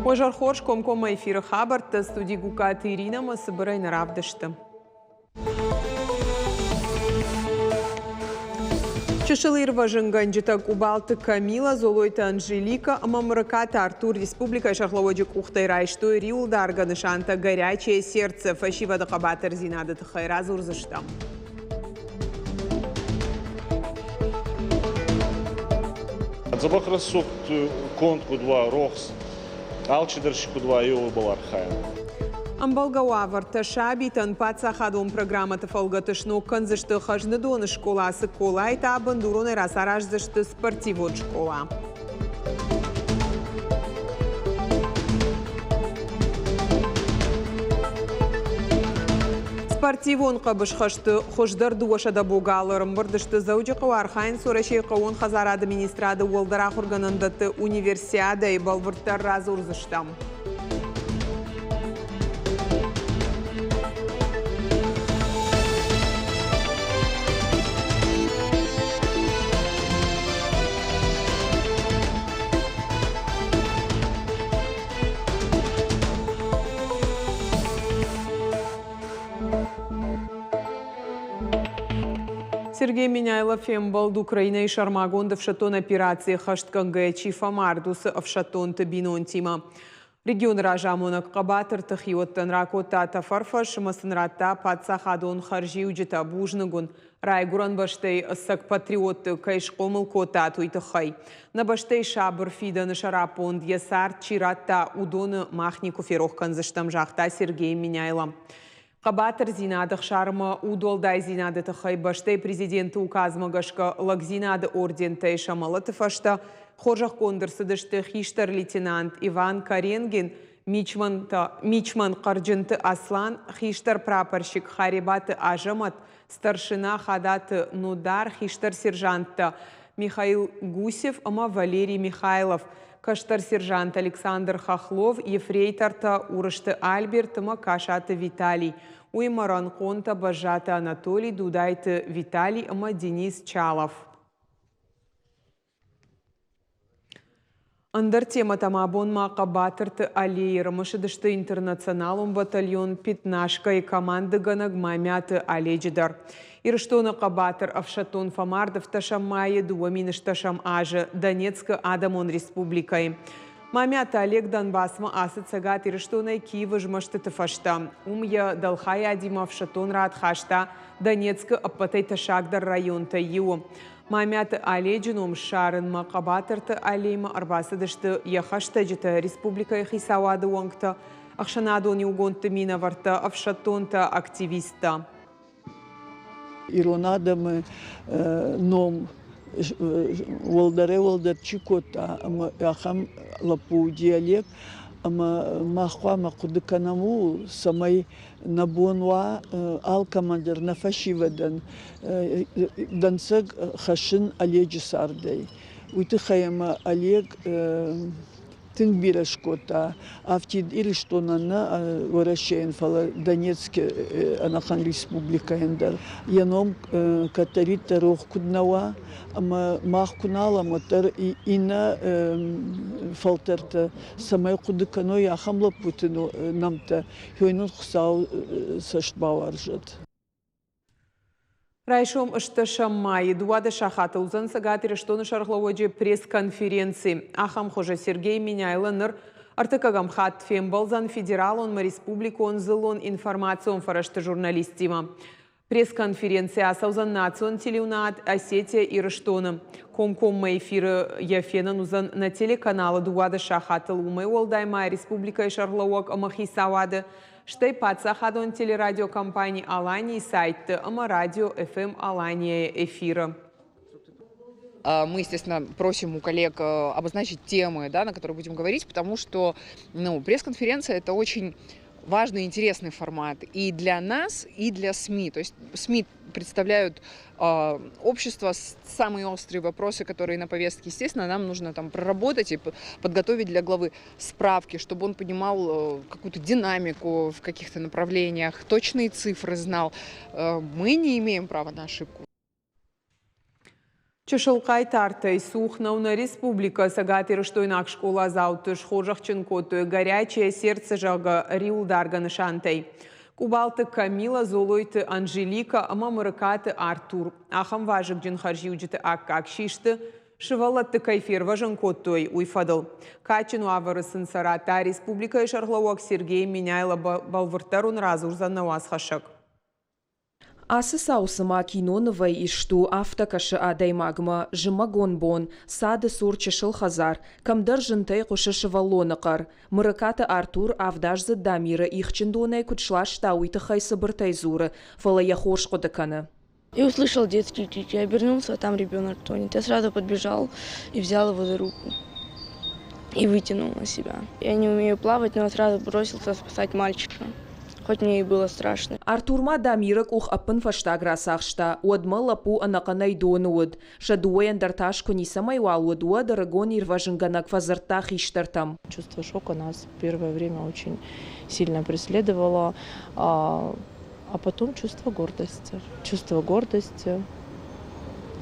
Уӕ зӕр хорз, комкоммӕ эфиры хабӕрттӕ студи Гукаты Иринӕмӕ цыбырӕй нӕ равдысты. Чысыл ирвӕзынгӕнджытӕ Къубалты Камила, Золойты Анжелика ӕмӕ Мырыкаты Артур республикӕйы сӕргълӕууӕджы къухтӕй райстой риуылдаргӕ нысантӕ «Горячее сердце» фӕсивӕды хъӕбатырдзинады тыххӕй радзурдзыстӕм. Дзӕбӕх рӕсугъд конд куыд уа, рохс, алчидӕр си куыд уа, еуебӕл архайӕн. Ӕмбӕлгӕ уавӕртӕ сабитӕн паддзахадон программӕты фӕлгӕты сног кӕндзысты Хӕзныдоны скъола, Цыколайы та бындуронӕй рацараздзысты спортивон скъола. Спортивон хъӕбысхӕсты хуыздӕр 200 богалы ӕрӕмбырд сты Дзӕуджыхъӕуы архайынц Уӕрӕсейы хъӕууон хӕдзарады министрады уӕлдӕр ахуыргӕнӕндӕтты универсиадӕйы бӕлвырддӕр радзурдзыстӕм. Сергей Меняйло фембӕлд Украинӕйы сӕрмагонд ӕфсӕддон операцийы хӕстгӕнгӕйӕ чи фӕмард, уыцы ӕфсӕддонты бинонтимӕ. Регионы разамонӕг хъӕбатырты хиуӕттӕн ракодта тӕфӕрфӕс ӕмӕ сын радта паддзахадон хӕрзиуджытӕ. Бузныг уын, райгуырӕн бӕстӕйы ӕцӕг патриотты кӕй схъомыл кодтат, уый тыххӕй. Нӕ бӕстӕйы сабыр фидӕны сӕраппонд йӕ цард чи радта, уыдоны мах никуы ферох кӕндзыстӕм, загъта Сергей Меняйло. Хъӕбатырдзинад ӕхсармӕ удуӕлдайдзинады тыххӕй бӕстӕйы президенты указмӕ гӕсгӕ лӕгдзинады ордентӕй сӕ мӕлӕты фӕстӕ хорзӕхгонд ӕрцыдысты хистӕр лейтенант Иван Каренгин, мичман Хъӕрджынты Аслан, хистӕр прапорщик Харебаты Азӕмӕт, старшина Хадаты Нодар, хистӕр сержанттӕ Михаил Гусев ӕмӕ Валерий Михайлов, кӕстӕр сержант Александр Хохлов, ефрейтортӕ Уырысты Альберт ӕмӕ Касаты Виталий, уыимӕ рӕнхъонтӕ Бӕззаты Анатолий, Дудайты Виталий ӕмӕ Денис Чалов. Ӕндӕр темӕтӕм абон ма Хъӕбатырты аллейы ӕрымысыдысты интернационалон батальон «Пятнашка»-йы командыгӕнӕг Мамиаты Оледжы дӕр. Ирыстоны хъӕбатыр ӕфсӕддон фӕмард ӕвддӕсӕм майы 2010 азы Донецкы Адӕмон Республикӕйы. Мамиаты Олег Донбассмӕ ацыд Цӕгат Ирыстонӕй Киевы змӕстыты фӕстӕ. Уым йӕ дӕлхайадимӕ ӕфсӕддон рад хаста Донецкы ӕппӕтӕй тӕссагдӕр районтӕй иуы. Мамиаты Оледжы ном ссарынмӕ Хъӕбатырты аллеймӕ ӕрбацыдысты йӕ хӕстӕджытӕ, республикӕйы хицауады уӕнгтӕ, ӕхсӕнадон иугондты минӕвӕрттӕ, ӕфсӕддонтӕ, активисттӕ. Ирон адӕмы ном уӕлдӕрӕй-уӕлдӕр чи кодта, ӕмӕ ахӕм лӕппу уыди Олег. Ӕмӕ мах хъуамӕ хъуыды кӕнӕм ууыл, цӕмӕй нӕ бон уа алкӕмӕн дӕр, нӕ фӕсивӕдӕн дӕнцӕг хӕссын Оледжы цардӕй. Уый тыххӕй ӕмӕ Олег тынг бирӕ скодта афтид Ирыстонӕн нӕ, Уӕрӕсейӕн, фӕлӕ Донецкы ӕнӕхъӕн республикӕйӕн дӕр. Йӕ ном кӕддӕриддӕр рох куыд нӕ уа, ӕмӕ мах куы нал ӕм, уӕддӕр иннӕ фӕлтӕртӕ цӕмӕй хъуыды кӕной ахӕм лӕппуты нӕмттӕ, уый нын Хуыцау цӕст бауарзӕд. Райсом ӕстдӕсӕм майы 12 сахатыл уыдзӕн Цӕгат Ирыстоны сӕргълӕууӕджы пресс-конференци. Ахӕм хуызы Сергей Меняйло ныр ӕртыккӕгӕм хатт фембӕлдзӕн федералон ӕмӕ республикон дзыллон информацион фӕрӕзты журналисттимӕ. Пресс-конференци ацӕудзӕн национ телеуынад Осетия-Ирыстоны. Комкоммӕ эфиры йӕ фенӕн уыдзӕн нӕ телеканалы 12 сахатыл. Уымӕй уӕлдай ма республикӕйы сӕргълӕууӕг ӕмӕ хицауады стӕй паддзахадон телерадиокомпани «Алани»-йы сайтты ӕмӕ радио FM «Алания»-йы эфиры. Мы, естественно, просим у коллег обозначить темы, да, на которые будем говорить, потому что, ну, пресс-конференция – это очень важный и интересный формат и для нас, и для СМИ. То есть СМИ представляют общество, самые острые вопросы, которые на повестке, естественно, нам нужно там проработать и подготовить для главы справки, чтобы он понимал какую-то динамику в каких-то направлениях, точные цифры знал. Мы не имеем права на ошибку. Чысыл хъайтартӕй цух нӕу нӕ республикӕ. Цӕгатирыстойнаг скъоладзауты схорзӕхджын кодтой «Горячее сердце», зӕгъгӕ, риуылдаргӕ нысантӕй. Къубалты Камила, Золойты Анжелика ӕмӕ Мырыкаты Артур ахӕм вазыгджын хӕрзиуджыты аккаг систы, сывӕллӕтты кӕй фервӕзын кодтой, уый фӕдыл. Кадджын уавӕры сын сӕ радта республикӕйы сӕргълӕууӕг Сергей Меняйло. Бӕлвырддӕр уын радзурдзӕн нӕ уацхӕссӕг. Ацы цау цыма кинонывӕй ист у, афтӕ кӕсы адӕймагмӕ. Зымӕгон бон, цады цур чысыл хӕдзар, кӕмдӕр зынтӕй хъуысы сывӕллоны хъӕр. Мырыкаты Артур авдаздзыд Дамиры ихджын донӕй куыд сласта, уый тыххӕй цыбыртӕй дзуры, фӕлӕ йӕ хорз хъуыды кӕны. И услышал детский крик. Я обернулся, а там ребенок тонет. Я сразу подбежал и взял его за руку. И вытянул на себя. Я не умею плавать, но я сразу бросился спасать мальчика. Хоть мне и было страшно. Артур ма Дамиры къух ӕппынфӕстаг рацахста, уӕдмӕ лӕппу ӕнӕхъӕнӕй доны уыд. Сӕ дыууӕйӕн дӕр тас куы ницӕмӕй уал уыд, уӕд ӕрыгон ирвӕзынгӕнӕг фӕдзырдта хистӕртӕм. Чувство шока нас первое время очень сильно преследовало, а потом чувство гордости. Чувство гордости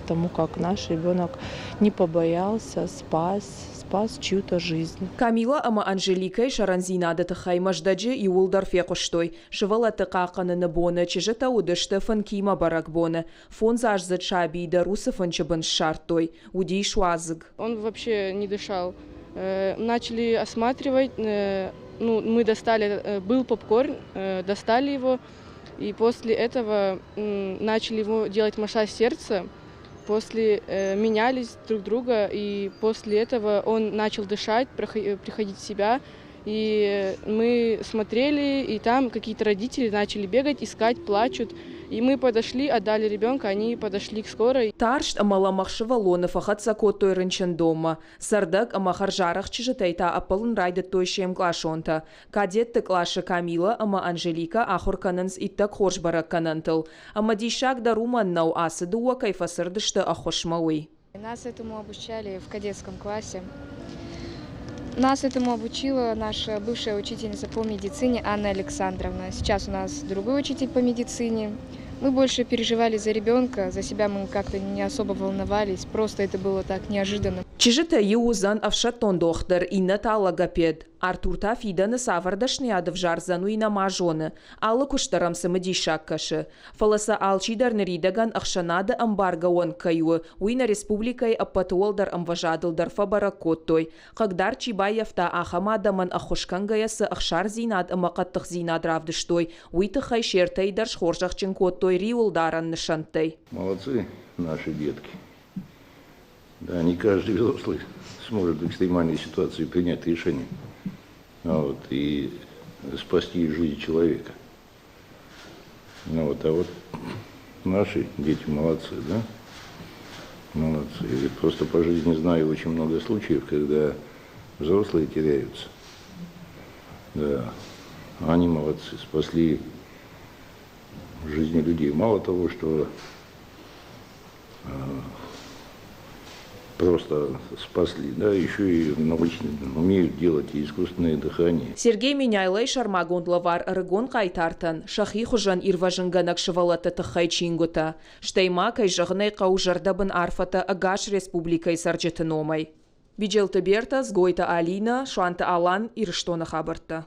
тому, как наш ребенок не побоялся, спас, спас чью-то жизнь. Камила ӕмӕ Анжеликӕйы сӕрӕндзинады тыххӕй Мӕздӕджы иууылдӕр фехъуыстой. Сывӕллӕтты хъахъхъӕныны боны чызджытӕ уыдысты фынкимӕ бӕрӕгбоны. Фондзаздзыд сабийы дӕр уыцы фынчы бын ссардтой. Уыдис уадзыг. Он вообще не дышал. Начали осматривать, ну, мы достали, был попкорн, достали его, и после этого начали ему делать массаж сердца. После менялись друг друга, и после этого он начал дышать, приходить в себя. И мы смотрели, и там какие-то родители начали бегать, искать, плачут. И мы подошли, отдали ребенка, они подошли к скорой. Тарст ӕмӕ лӕмӕгъ сывӕллоны фӕхӕццӕ кодтой рынчындонмӕ. Цӕрдӕг ӕмӕ хӕрзарӕхст чызджытӕй та ӕппӕлын райдыдтой се мкъласонтӕ. Кадетты къласы Камила ӕмӕ Анжеликӕ ахуыр кӕнынц иттӕг хорз бӕрӕггӕнӕнтыл. Ӕмӕ диссаг дӕр уымӕн нӕу, ацы дыууӕ кӕй фӕцырд сты ӕххуысмӕ, уый. Нас этому обучали в кадетском классе. Нас этому обучила наша бывшая учительница по медицине Анна Александровна. Сейчас у нас другой учитель по медицине. Мы больше переживали за ребенка, за себя мы как-то не особо волновались, просто это было так неожиданно. Чызджытӕй иу уыдзӕн ӕфсӕддон дохтыр, иннӕ та логопед. Артур та фидӕны цавӕр дӕсныйад ӕвзардзӕн, уый нӕма зоны. Алы куыст дӕр ӕм цымыдисаг кӕсы. Фӕлӕ сӕ алчидӕр ныридӕгӕн ӕхсӕнады ӕмбаргӕ уӕнг кӕй у, уый нӕ республикӕйы ӕппӕты уӕлдӕр ӕмвӕзадыл дӕр фӕбӕрӕг кодтой. Хъыгдард чи баййӕфта, ахӕм адӕмӕн ӕххуыс кӕнгӕйӕ цы ӕхсардзинад ӕмӕ хъӕддыхдзинад равдыстой, уый тыххӕй се ртӕйы дӕр схорзӕхджын кодтой риуылдарӕн нысӕнттӕй. Молодцы наши детки. Да, не каждый взрослый сможет в экстремальной ситуации принять решение, вот, и спасти жизнь человека. Ну вот, а вот наши дети молодцы, да? Молодцы. Я просто по жизни знаю очень много случаев, когда взрослые теряются. Да, они молодцы, спасли жизни людей. Мало того, что просто спасли, да, еще и научно умеют делать и искусственное дыхание. Сергей Меняйлойы сӕрмагонд лӕвар ӕрыгон хъайтартӕн сӕхи хуызӕн ирвӕзынгӕнӕг сывӕллӕтты тыххӕй чингуытӕ, стӕй ма, кӕй зӕгъын ӕй хъӕуы, зӕрдӕбын арфӕтӕ ӕгас республикӕйы цӕрджыты номӕй. Биджелты Берта, Дзгойты Алинӕ, Суанты Алан, Ирыстоны хабӕрттӕ.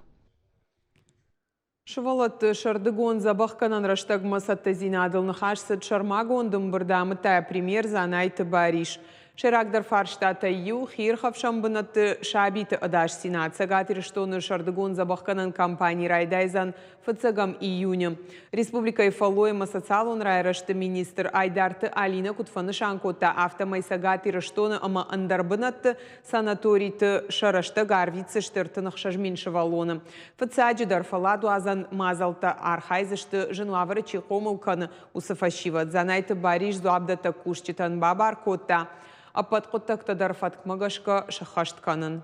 Сывӕллӕтты сӕрдыгон дзӕбӕхгӕнӕн рӕстӕгмӕ цӕттӕдзинадыл ныхас цыд сӕрмагонд ӕмбырды, амыдта премьер Дзанайты Барис. Сӕйрагдӕр фарстатӕй иу хиирхӕфсӕн бынӕтты сабиты ӕдасдзинад. Цӕгат Ирыстоны сӕрдыгон дзӕбӕхгӕнӕн кампани райдайдзӕн фыццӕгӕм июны. Республикӕйы фӕллой ӕмӕ социалон райрӕзты министр Айдарты Алинӕ куыд фӕнысан кодта, афтӕмӕй Цӕгат Ирыстоны ӕмӕ ӕндӕр бынӕтты санаториты сӕ рӕстӕг арвитдзысты 36 000 сывӕллоны. Фыццаджыдӕр фӕлладуадзӕн мадзӕлттӕ архайдзысты, зын уавӕры чи хъомыл кӕны, уыцы фӕсивӕд. Дзанайты Барис дзуапдӕттӕг кусджытӕн бабар кодта ӕппӕт хъуыддӕгтӕ дӕр фӕткмӕ гӕсгӕ сӕххӕст кӕнын.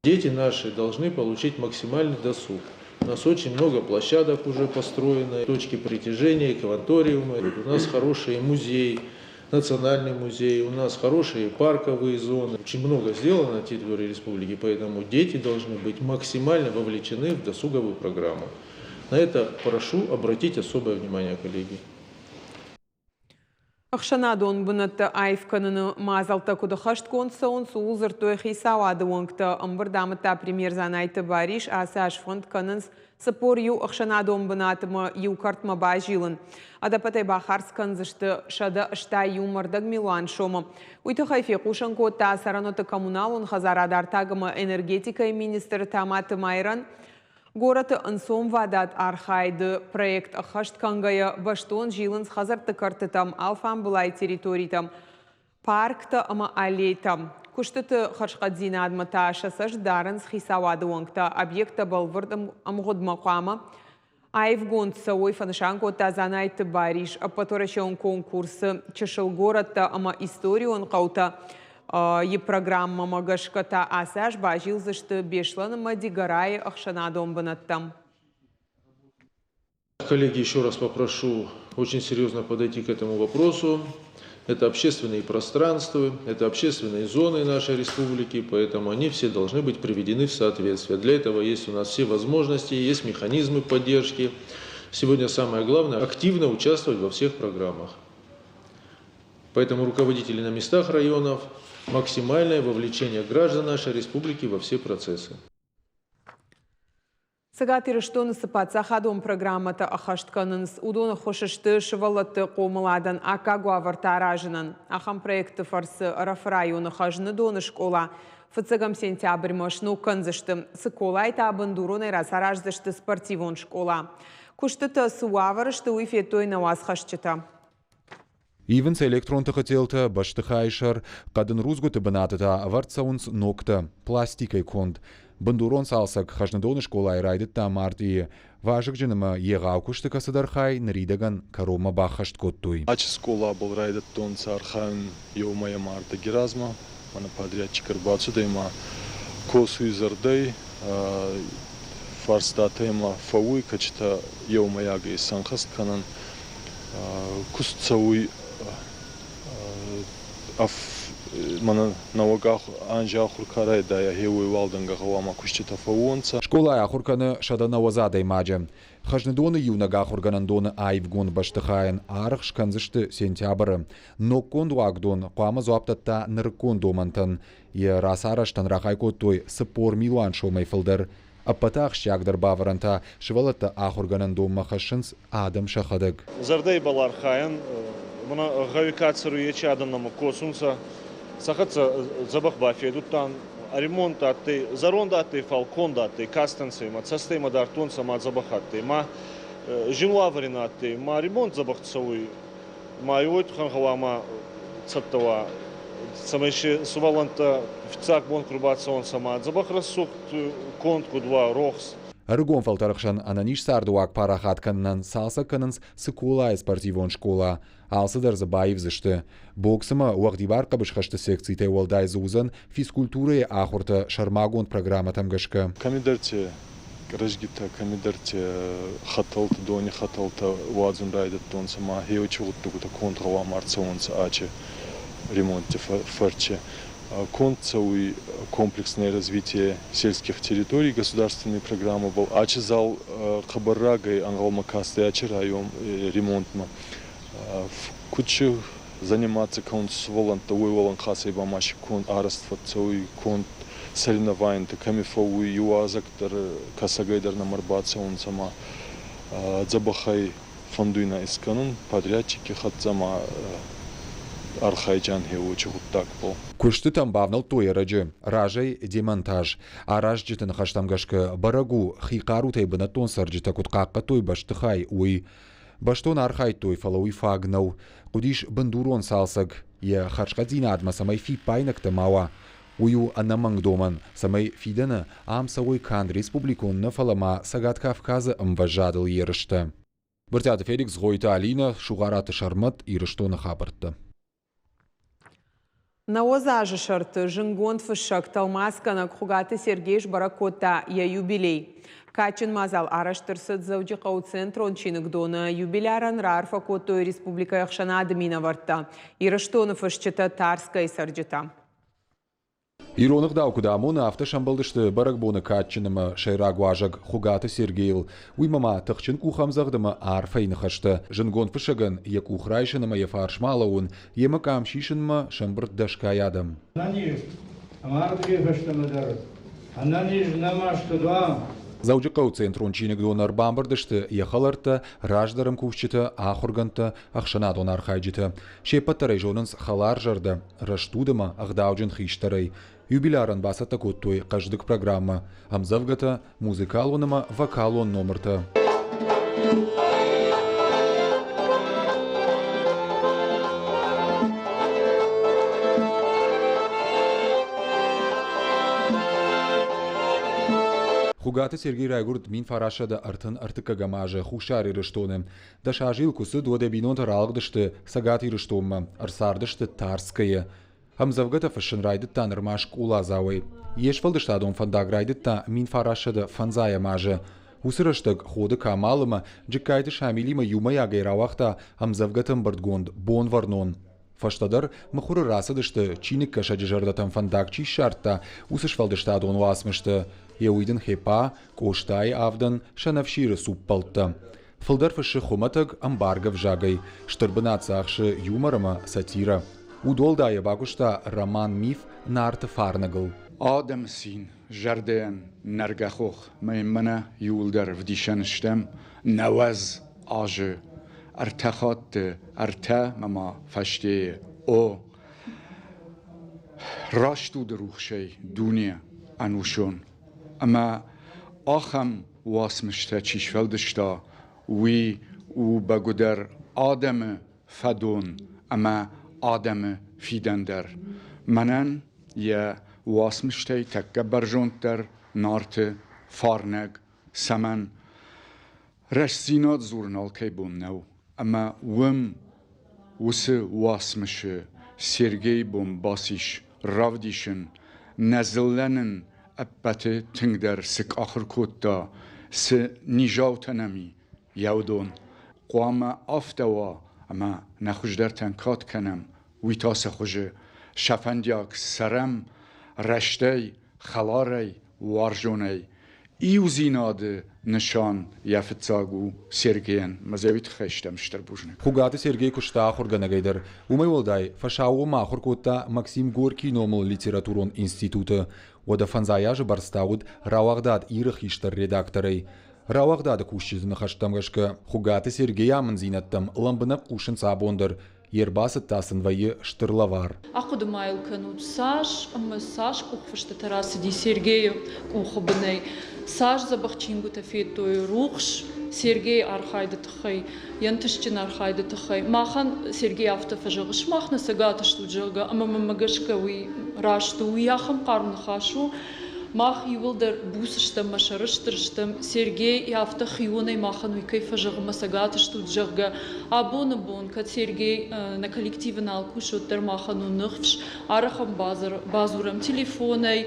Дети наши должны получить максимальный досуг. У нас очень много площадок уже построено, точки притяжения, кванториумы. У нас хороший музей, национальный музей, у нас хорошие парковые зоны. Очень много сделано на территории республики, поэтому дети должны быть максимально вовлечены в досуговую программу. На это прошу обратить особое внимание, коллеги. Ӕхсӕнадон бынӕттӕ аив кӕныны мадзӕлттӕ куыд ӕххӕстгонд цӕуынц, ууыл дзырдтой хицауады уӕнгтӕ. Ӕмбырд амыдта премьер Дзанайты Барис. Ацы аз фӕнд кӕнынц 41 ӕхсӕнадон бынатмӕ иу кӕртмӕ базилын. Ӕдӕппӕтӕй бахардз кӕндзысты 161 милуан сомы. Уый тыххӕй фехъусын кодта цӕрӕнуӕтты коммуналон хӕдзарад, артаг ӕмӕ энергетикӕйы министр Таматы Майрӕн. Горӕты ӕнцонвадат архайды проект ӕххӕст кӕнгӕйӕ бӕстон зилынц хӕдзӕртты кӕртытӕм, алфамбылай территоритӕм, парктӕ ӕмӕ аллейтӕм. Куыстыты хӕрзхъӕддзинадмӕ та сӕ цӕст дарынц хицауады уӕнгтӕ. Объекттӕ бӕлвырд ӕмгъуыдмӕ хъуамӕ аивгонд цӕуой, фӕнысан кодта Дзанайты Барис. Ӕппӕтуӕрӕсеон конкурсы чысыл горӕттӕ ӕмӕ историон хъӕутӕ йы программӕмӕ гӕсгӕ та ацы аз базилдзысты Беслӕн ӕмӕ Дигорайы ӕхсӕнадон бынӕттӕм. Коллеги, еще раз попрошу очень серьезно подойти к этому вопросу. Это общественные пространства, это общественные зоны нашей республики, поэтому они все должны быть приведены в соответствие. Для этого есть у нас все возможности, есть механизмы поддержки. Сегодня самое главное – активно участвовать во всех программах. Поэтому руководители на местах районов максимальное вовлечение граждан нашей республики во все процессы. Цӕгат Ирыстоны цы паддзахадон программӕтӕ ӕххӕст кӕнынц, уыдон ӕххуыс сты сывӕллӕтты хъомыладӕн аккаг уавӕртӕ аразынӕн. Ахӕм проекты фӕрцы Ӕрӕфы районы Хӕзныдоны скъола фыццӕгӕм сентябрьмӕ сног кӕндзысты. Цыколайы та бындуронӕй рацараздзысты спортивон скъола. Куыстытӕ цы уавӕры сты, уый федтой нӕ уацхӕсджытӕ. Ивынц электрон тыхы телтӕ, бӕстыхайы сӕр, хъӕдын рудзгуыты бынаты та ӕвӕрд цӕуынц ногтӕ, пластикӕй конд. Бындурон цалцӕг Хӕзныдоны скъолайы райдыдта мартъийы. Вазыгджын ӕмӕ егъау куысты кӕцыдӕр хай ныридӕгӕн кӕронмӕ баххӕст кодтой. Ачы скъолабӕл райдӕдтонцӕ архайун еумӕ мартъиги размӕ. Мӕнӕ подрядчик ӕрбацудӕй ма косуй зӕрдӕй, фарстатӕ ма фӕууй, кӕцитӕ еумӕйагӕй исӕнхӕст кӕнӕн. Куст цӕуй мӕнӕ нӕуӕг анзи ахур ка райдайа, гъе уой уалдӕнгӕ гъӕуама куститӕ фӕууонцӕ. Скъолайы ахуыр кӕны 190 адӕймаджы. Хӕзныдоны иунӕг ахуыргӕнӕндоны аивгонд бӕстыхайӕн аргъ скӕндзысты сентябры. Ноггонд уагдон хъуамӕ дзуапп дӕтта нырыккон домӕнтӕн. Йӕ рацарӕзтӕн рахай кодтой 40 милуан сомӕй фылдӕр. Ӕппӕты ахсджиагдӕр бавӕрӕнтӕ сывӕллӕттӕ ахуыргӕнӕндонмӕ хӕссынц адӕм сӕхӕдӕг. Зӕрдӕй ибӕл архайӕн, мӕнӕ гъӕуи ка цӕруй, ечи адӕм нӕмӕ косунцӕ, сӕ хӕццӕ дзӕбӕх бафедудтан. Ремонт адтӕй, зӕронд адтӕй, фал конд адтӕй, кастӕнцӕ имӕ, цӕстӕ имӕ дардтонцӕ ма дзӕбӕх адтӕй. Ма зин уавӕри нӕ адтӕй, ма ремонт дзӕбӕх цӕуй. Ма уой туххӕн гъӕуама цӕттӕ уа, цӕмӕй си сувӕллӕнттӕ фиццаг бон ку рбацӕуонцӕ ма дзӕбӕх рӕсугъд конд куд уа, рохс. Ӕрыгон фӕлтӕры хсӕн ӕнӕниз цардыуаг парахат кӕнынӕн цалцӕг кӕнынц Цыколайы спортивон скъола. Алцыдӕр дзы баивдзысты. Бокс ӕмӕ уӕгъдибар хъӕбысхӕсты секцитӕй уӕлдай дзы уыдзӕн физкультурӕйы ахуыртӕ сӕрмагонд программӕтӕм гӕсгӕ. Кӕмидӕрти рӕзгитӕ, кӕмидӕрти хӕтӕлтӕ, дони хӕтӕлтӕ уадзун райдӕдтонцӕ ма хеуӕчи гъуддӕгутӕ конд гъӕуама ӕрцӕуонцӕ ачи ремонтти фӕрчи. Конд цӕуй комплексное развитие сельских территорий государственной программӕбӕл. Ачи зал хъӕбӕр рагӕй ӕнгъӕлмӕ кастӕй ачи район ремонтмӕ. Куд си заниматься кӕнунцӕ сувӕллӕнттӕ, уой уӕлӕнхасӕй ба ма си конд арӕзт фӕццӕуй конд соревнованийтӕ кӕми фӕууй, иуазӕг дӕр, кӕсӕгӕй дӕр нӕмӕ ӕрбацӕунцӕ ма дзӕбӕхӕй фӕндуй нӕ искӕнун подрядчики хӕццӕ ма архайджан хеуочи гъуддагбӕл. Куыстытӕм бавнӕлдтой ӕрӕджы, разӕй демонтаж. Аразджыты ныхӕстӕм гӕсгӕ бӕрӕг у, хи хъарутӕй бынӕттон цӕрджытӕ куыд хъахъхъӕдтой бӕстыхай, уый. Бӕстон архайдтой, фӕлӕ уый фаг нӕу. Хъуыдис бындурон цалцӕг, йӕ хӕрзхъӕддзинадмӕ цӕмӕй фиппаинӕгтӕ ма уа. Уый у ӕнӕмӕнг домӕн, цӕмӕй фидӕны ам цӕуой канд республикон нӕ, фӕлӕ ма Цӕгат Кавказы ӕмвӕзадыл ерыстӕ. Брытъиаты Феликс, Цгъойты Алинӕ, Сугъараты Сӕрмӕт, Ирыстоны хабӕрттӕ. 90 азы сӕрты зынгонд фыссӕг, тӕлмацгӕнӕг Хуыгаты Сергей сбӕрӕг кодта йӕ юбилей. Кадджын мадзал арӕзт ӕрцыд Дзӕуджыхъӕуы центрон чиныгдоны. Юбилярӕн раарфӕ кодтой республикӕйы ӕхсӕнады минӕвӕрттӕ, Ирыстоны фысджытӕ, Тарскӕйы цӕрджытӕ. Ирон ӕгъдау куыд амоны, афтӕ сӕмбӕлдысты бӕрӕгбоны кадджын ӕмӕ сӕйраг уазӕг Хуыгаты Сергейыл. Уыимӕ ма тыхджын къухӕмдзӕгъд ӕмӕ арфӕйы ныхӕстӕ. Зындгонд фыссӕгӕн йӕ къух райсын ӕмӕ йӕ фарсмӕ алӕууын, йемӕ къам сисынмӕ сӕмбырд дӕсгай адӕм. Ӕнӕниз ӕмӕ ардыгӕй фӕстӕмӕ дӕр ӕнӕниз нӕма сты, да? Дзӕуджыхъӕуы центрон чиныгдоны ӕрбамбырд сты йӕ хӕлӕрттӕ, раздӕр ӕмкусджытӕ, ахуыргӕндтӕ, ӕхсӕнадон архайджытӕ. Се ппӕт дӕр ӕй зонынц хӕларзӕрдӕ, рӕстуд ӕмӕ ӕгъдауджын хистӕрӕй. Юбилярӕн бацӕттӕ кодтой хъӕздыг программӕ, ӕмдзӕвгӕтӕ, музыкалон ӕмӕ вокалон номыртӕ. Хуыгаты Сергей райгуырд 1933 азы Хуссар Ирыстоны. Дӕс азы йыл куы цыд, уӕд йӕ бинонтӕ ралыгъдысты Цӕгат Ирыстонмӕ, ӕрцардысты Тарскӕйы. Ӕмдзӕвгӕтӕ фыссын райдыдта нырма скъоладзауӕй. Йе сфӕлдыстадон фӕндаг райдыдта 1905 азы. Уыцы рӕстӕг Ходы Камал ӕмӕ Джыккайты Шамилимӕ иумӕйагӕй рауагъта ӕмдзӕвгӕты ӕмбырдгонд «Бонвӕрнон». Фӕстӕдӕр мыхуыры рацыдысты, чиныгкӕсӕджы зӕрдӕтӕм фӕндаг чи ссардта, уыцы сфӕлдыстадон уацмыстӕ Еуидын Хепа, Къостайы авдӕн, Сӕнӕфсиры цуппӕлттӕ. Фылдӕр фыссы хуымӕтӕг, ӕмбаргӕ ӕвзагӕй, стыр бынат дзы ахсы юмор ӕмӕ сатирӕ. Удуӕлдайӕ бакуыста роман-миф Нарты фарнӕгыл. Адӕмы цин, зӕрдӕйӕн нӕргӕ хох мӕ мӕнӕ иууылдӕр ӕвдисӕн стӕм 90 азы ӕртӕ хатты ӕртӕ мӕ ма фӕстейы о раст уды рухсӕй дуне ӕнусон ӕмӕ ахӕм уацмыстӕ чи сфӕлдыста, уый у бӕгуыдӕр адӕмы фӕдон ӕмӕ адӕмы фидӕн дӕр. Мӕнӕн йӕ уацмыстӕй тӕккӕ бӕрзонддӕр Нарты Фарнӕг цӕмӕн рӕстдзинад дзурын алкӕй бон нӕу, ӕмӕ уым уыцы уацмысы Сергейы бон бацис равдисын, нӕ дзыллӕ нын ӕппӕты тынгдӕр цы къахыр кодта, цы низаутӕ нӕм и, йӕ уыдон. Хъуамӕ афтӕ уа, ӕмӕ нӕ хуыздӕртӕн кад кӕнӕм, уый та цы хуызы сӕ фӕндиаг цӕрӕм рӕстӕй, хӕларӕй, уарзонӕй. Иудзинады нысан йӕ фыццаг у Сергейӕн. Мӕ уый тыххӕй стӕм стыр бузныг. Хуыгаты Сергей куыста ахуыргӕнӕгӕй дӕр. Уымӕй уӕлдай, фӕсаууонмӕ ахуыр кодта Максим Горькийы номыл литературон институты. Уӕдӕ фӕндзай азы бӕрц та уыд рауагъдад Иры хистӕр редакторӕй. Рауагъдады кусджыты ныхӕстӕм гӕсгӕ, Хуыгаты Сергейы амынддзинӕдтӕм лӕмбынӕг хъусынц абон дӕр. Йе рбацыд та сын вӕййы стыр лӕвар. Ахъуыды ма йыл кӕнут, цас ӕмӕ цас къухфыстытӕ рацыди Сергейы къухы бынӕй, цас дзӕбӕх чингуытӕ федтой рухс Сергейы архайды тыххӕй, йе нтыстджын архайды тыххӕй. Махӕн Сергей афтӕ фӕзӕгъы, сымах нӕ цӕгаты стут, зӕгъгӕ, ӕмӕ мӕнмӕ гӕсгӕ уый раст у, уый ахӕм хъарм ныхас у. Мах иууылдӕр буц стӕм мӕ сӕрыстыр стӕм, Сергей афтӕ хионӕй махӕн уый кӕй фӕзӕгъы, мӕ цӕгаты стут, зӕгъгӕ. Абоны бон, кӕд Сергей нӕ коллективы нал кусы, уӕддӕр махӕн у ныфс, арӕх ӕм бадзурӕм телефонӕй,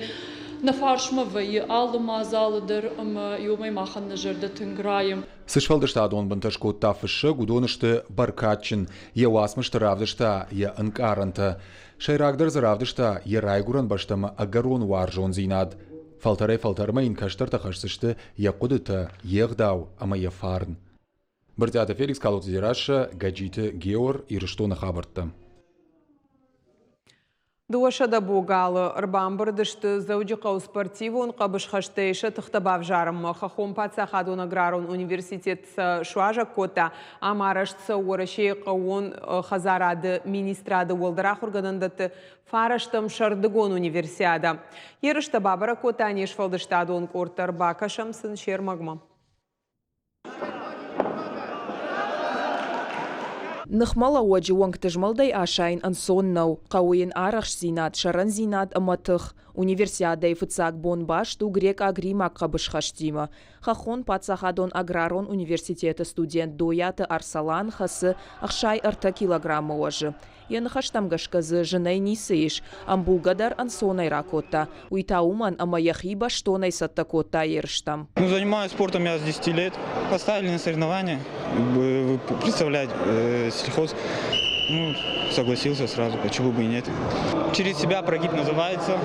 нӕ фарсмӕ вӕййы алы мадзалы дӕр ӕмӕ иумӕ махӕн нӕ зӕрдӕ тынг райы. Цы сфӕлдыстадон бынтӕ скодта фыссӕг, уыдон сты бӕркадджын. Йӕ уацмысты равдыста йӕ ӕнкъарӕнтӕ. Сӕйрагдӕр дзы равдыста йӕ райгуырӕн бӕстӕмӕ ӕгӕрон уарзондзинад. Фӕлтӕрӕй-фӕлтӕрмӕ йын кӕстӕртӕ хӕсдзысты йӕ хъуыдытӕ, йе гъдау ӕмӕ йӕ фарн. Брытъиаты Феликс, Калоты Дзерассӕ, Гӕджиты Геор, Ирыстоны хабӕрттӕ. 200 богалы ӕрбамбырд сты Дзӕуджыхъӕуы спортивон хъӕбысхӕстӕй сӕ тыхтӕ бавзарынмӕ. Хӕххон паддзахадон аграрон университет сӕ суазӕг кодта. Ам арӕзт цӕуы Уӕрӕсейы хъӕууон хӕдзарады министрады уӕлдӕр ахуыргӕнӕндӕтты фарӕстӕм сӕрдыгон универсиадӕ. Ерыстӕ бабӕрӕг кодта не сфӕлдыстадон къорд дӕр. Бакӕсӕм сын се рмӕгмӕ. Ныхмӕлӕууӕджы уӕнгты змӕлдӕй асайын ӕнцон нӕу. Хъӕуы йын арӕхстдзинад, сӕрӕндзинад ӕмӕ тых. Универсиадӕйы фыццаг бон баст у грекъаг-римаг хъӕбысхӕстимӕ. Хӕххон паддзахадон аграрон университеты студент Дойаты Арсалан хӕцы 63 килограммы уӕзы. Йӕ ныхӕстӕм гӕсгӕ дзы зынӕй ницы ис, ӕмбулгӕ дӕр ӕнцонӕй ракодта. Уый та уымӕн, ӕмӕ йӕхи бӕстонӕй цӕттӕ кодта ерыстӕм. Ну, занимаюсь спортом я с 10 лет. Поставили на соревнования, представлять сельхоз. Ну, согласился сразу, почему бы и нет. Через себя прогиб называется.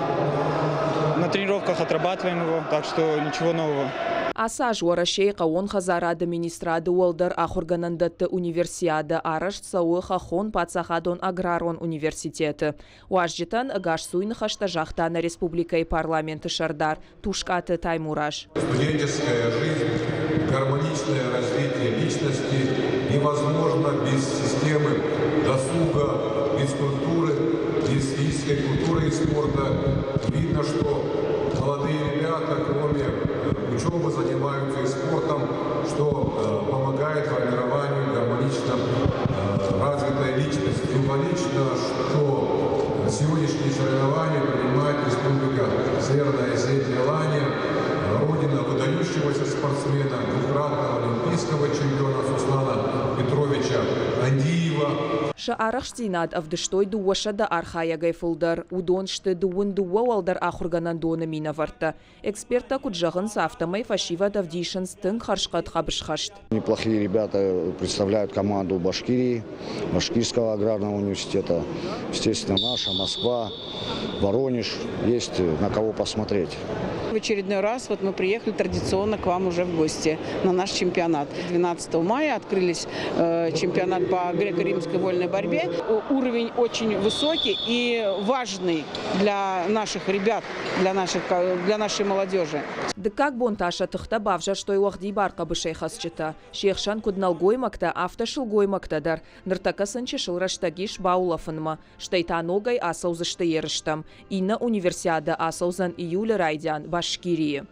На тренировках отрабатываем его, так что ничего нового. Ацы аз Уӕрӕсейы хъӕууон хӕдзарады министрады уӕлдӕр ахуыргӕнӕндӕтты универсиадӕ арӕзт цӕуы Хӕххон паддзахадон аграрон университеты. Уазджытӕн ӕгасцуй ныхӕстӕ загъта нӕ республикӕйы парламенты сӕрдар Тускъаты Таймураз. Студенческая жизнь, гармоничное развитие личности невозможно без системы досуга, без культуры, без физической культуры и спорта. Видно, что молодые ребята, кроме учебы, занимаются и спортом, что помогает формированию гармонично развитой личности. Символично, что сегодняшние соревнования принимает Республика Северная Осетия-Алания, родина выдающегося спортсмена, двукратного олимпийского чемпиона Суслана Петровича Андиева. Сӕ арӕхстдзинад ӕвдыстой дыууӕсӕдӕ архайӕгӕй фылдӕр. Уыдон сты дыууын дыууӕ уӕлдӕр ахуыргӕнӕндоны минӕвӕрттӕ. Эксперттӕ куыд зӕгъынц, афтӕмӕй фӕсивӕд ӕвдисынц тынг хӕрзхъӕд хъӕбысхӕст. Неплохие ребята представляют команду Башкирии, Башкирского аграрного университета. Естественно, наша, Москва, Воронеж. Есть на кого посмотреть. В очередной раз вот мы приехали традиционно к вам уже в гости на наш чемпионат. 12 мая открылись чемпионат по греко-римской вольной борьбе. Уровень очень высокий и важный для наших ребят, для нашей молодежи. Дыккаг бон та сӕ тыхтӕ бавзӕрстой уӕгъдибар хъӕбысӕйхӕцджытӕ. Се хсӕн куыд нӕлгоймӕгтӕ, афтӕ сылгоймӕгтӕ дӕр. Ныртӕккӕ сын чысыл рӕстӕг ис баулӕфынмӕ, стӕй та ногӕй ацӕудзысты ерыстӕм. Иннӕ универсиадӕ ацӕудзӕн июлы райдиан Башкирийы.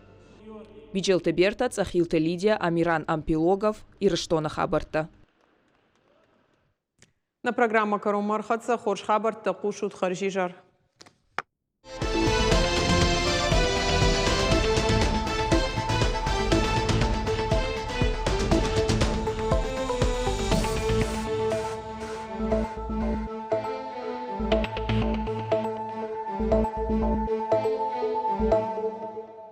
Биджелты Берта, Цъӕхилты Лидия, Амиран Ампилогов, Ирыстоны хабӕрттӕ. Нӕ программӕ кӕронмӕ ӕрхӕццӕ. Хорз хабӕрттӕ хъусут хӕрзизӕр.